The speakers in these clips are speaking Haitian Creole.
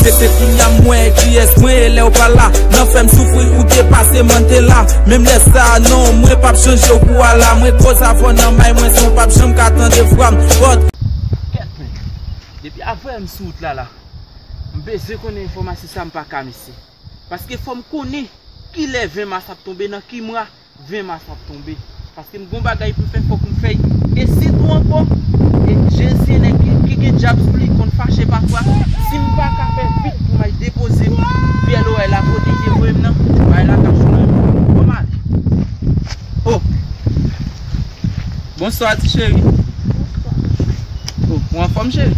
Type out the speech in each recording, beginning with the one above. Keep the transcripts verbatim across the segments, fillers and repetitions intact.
Se kounya m wè kiyès mwen e lè w pa la. Nan fè m soufri ou te pase Mandela. Menm lè sa a non, mwen p ap chanje w pou Allah. Mwen koz avè w nan may mwen san w p ap janm ka tande vwa m. But Kèt men, depi avè m sou wout la la, m bezwen konnen enfòmasyon sa m pa ka misi. Paske fò m konnen kilè ven mas ap tonbe, nan ki mwa ven mas ap tonbe. Paske m gon bagay pou m fè, fòk m fè l. E sitou ankò, e Jezi e nèg ki, ki gen dyab sou li, konn fache pafwa. Si m pa ka fè vit pou m al depoze pyè lorèy la kote l te voye m nan, bagay la t ap jwenn mwen. Bon, m ale. Oh! Bonswa, ti cheri. Oh, ou anfòm, cheri?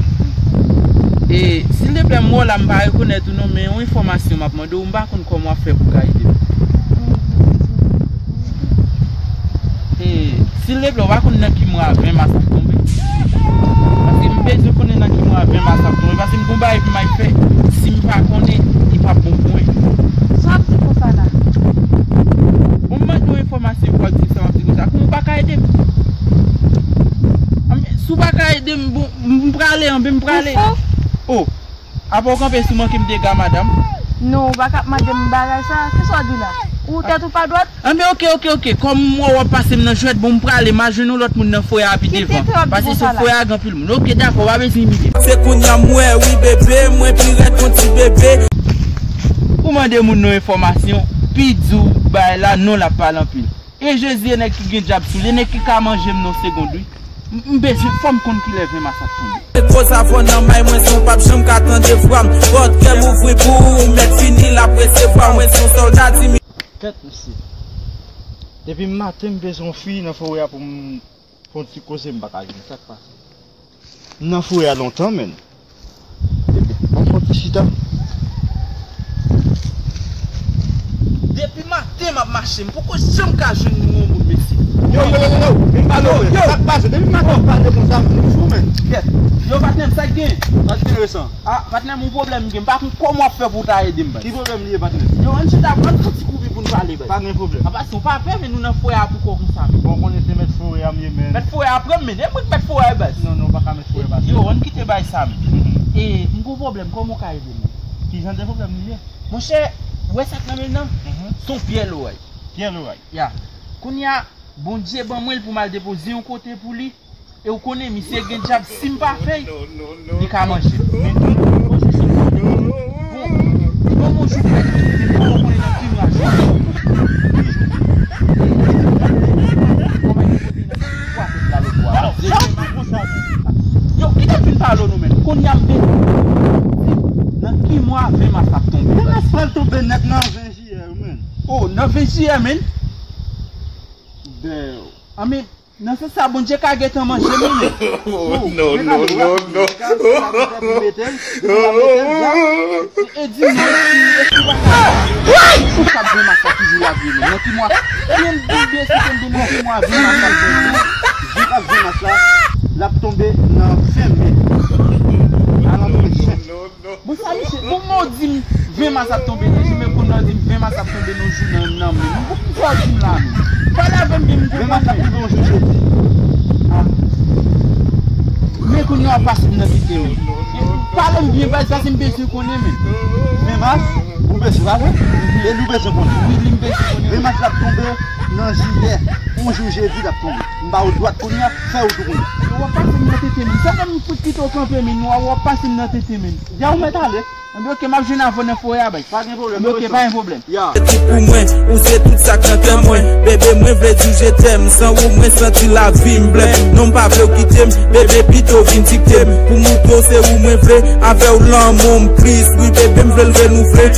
E, silteplè, m wè w la, m pa rekonèt ou non, men yon enfòmasyon m ap mande w, m pa konn kòman w ap fè pou w ka ede m. E, silteplè, w pa konn nan ki mwa ven mas ap tonbe? Paske m bezwen konnen nan ki mwa ven mas ap tonbe, paske m gon bagay pou m al fè, si m pa konnen, li p ap bon pou mwen. Sa w ap di konsa la? Bon, m mande w enfòmasyon, w ap di sa, w ap di konsa. Kouman w pa ka ede m? Anben, si w pa ka ede m, bon, m prale, anben, m prale. Ou fou? Oh, apa w kanpe sou manke m dega, madanm? Non, ou pa ka ap mande m bagay sa. Kisa w di la? Ou tèt ou pa dwat? Anben, oke, oke, oke. Kòm m wè w ap pase m nan jwèt, bon, m prale, m al jwenn yon lòt moun nan forè a pi devan. Kite tè w ap di konsa la. Paske sou forè a gen anpil moun. Oke, dakò, pa bezwen imilye m. Se kounya m wè, wi, bebe, mwen pi rèd k on ti bebe. Ou mande moun nan enfòmasyon, pi di w bagay la, non, l ap pale anpil. E Jezi e nèg ki gen dyab sou li, e nèg ki ka manje m nan yon segond, wi. M, m bezwen, fò m konn kilè ven mas ap tonbe. Gwo zavò nan may mwen, san w p ap janm ka tande vwa m. Pòt kè m ouvri pou ou, m mèt fini l ap resevwa mwen, se yon sòlda di mi. Kèt, mesye. Depi maten, m bezwen yon fi nan forè a pou m fè yon ti koze, m pa ka jwenn. Sa k pase? M nan forè a lontan, menn. Epi, ban m fè yon ti chita. Depi maten, m ap mache, m poko janm ka jwenn yon moun, mesye. Yo, yo, yo, yo, yo, vin pale, yo, sa k pase? Depi maten, m pale konsa, m fou, menn. Kèt. Yo, patnè m, sa k gen? Sa k gen resan? Ah, patnè m, yon pwoblèm m gen. M pa konn kòman w ap fè pou w ta ede m, baz. Ki pwoblèm li ye, patnè? Yo, ann chita, ann pran ti koupi pou n pale, baz. Pa gen pwoblèm. Apa si w pa pè, men nou nan forè a pou kò konsa, men. Bon, konnen se mèt forè a m ye, men. Mèt forè a pran m, men. E mwen k mèt forè a, baz. Non, non, w pa ka mèt forè, baz. Yo, ann kite bay sa, men. E, m gon pwoblèm, kòman w ka ede m? Ki jan de pwoblèm li ye? Monchè, ou wè sa k nan men l nan? Se yon pyè lorèy. Pyè lorèy. Ya. Kounye a, Bondye ban mwen l pou m al depoze yon kote pou li. E w konnen, misye gen dyab, si m pa fè l, li ka manje m. Men tou, bon, bon, bon, jou fèt, men m poko konnen nan ki mwa jou. Yo, kite m fin pale w non, men. Kounye a m vin. Nan ki mwa ven mas ap tonbe? Ven mas pral tonbe nèt nan ven jiyè, men. Oh, nan ven jiyè, men. Damn. Anmen. Nan sans sa, Bondye ka gentan manje m, men. Oh, non, non, non, non. E di non, e si, e si w pa ka. Ou k ap ven mas la toujou la vye, men. Nan ki mwa? Byen, byen, byen, si se m nan ki mwa ven mas la tonbe. Jou k ap ven mas la, l ap tonbe nan fen me. Alantou de sèt. Bon, sa misye, bon, men w di m ven mas ap tonbe nan jou, men kounye a w di m ven mas ap tonbe nan jou nan, nan men. Bon, sa w di m la, men. Pale avè m byen, m konprann, men. Ven mas ap tonbe yon jou jedi. Ah. Men kounye a w ap pase m nan kite, men. Pale m byen, baz, paske m bezwen konnen, men. Ven mas, ou bezwen, pa vre? E li w bezwen konnen? Wi, li m bezwen konnen. Ven mas la ap tonbe nan jiyè, yon jou jedi l ap tonbe. M ba w dwat kounye a, fè w tou kounye a. Yo, w ap pase m nan tete, men. Sa fè m fout kite w kanpe, men. W ap pase m nan tete, men. Ya ou mèt ale. Anben, oke, m ap jwenn avè w nan forè a, baz. Pa gen pwoblèm, anben, oke, pa gen pwoblèm. Ya. Se tout pou mwen, ou se tout sa k nan kè mwen. Bebe, mwen vle di w je t'aime, san ou mwen santi lavi m blèm. Non, m pa vle w kite m, bebe, pito vin dikte m. Pou m ou tou, se ou mwen vle, avè w lanmou m plis. Wi, bebe, m vle l renouvle.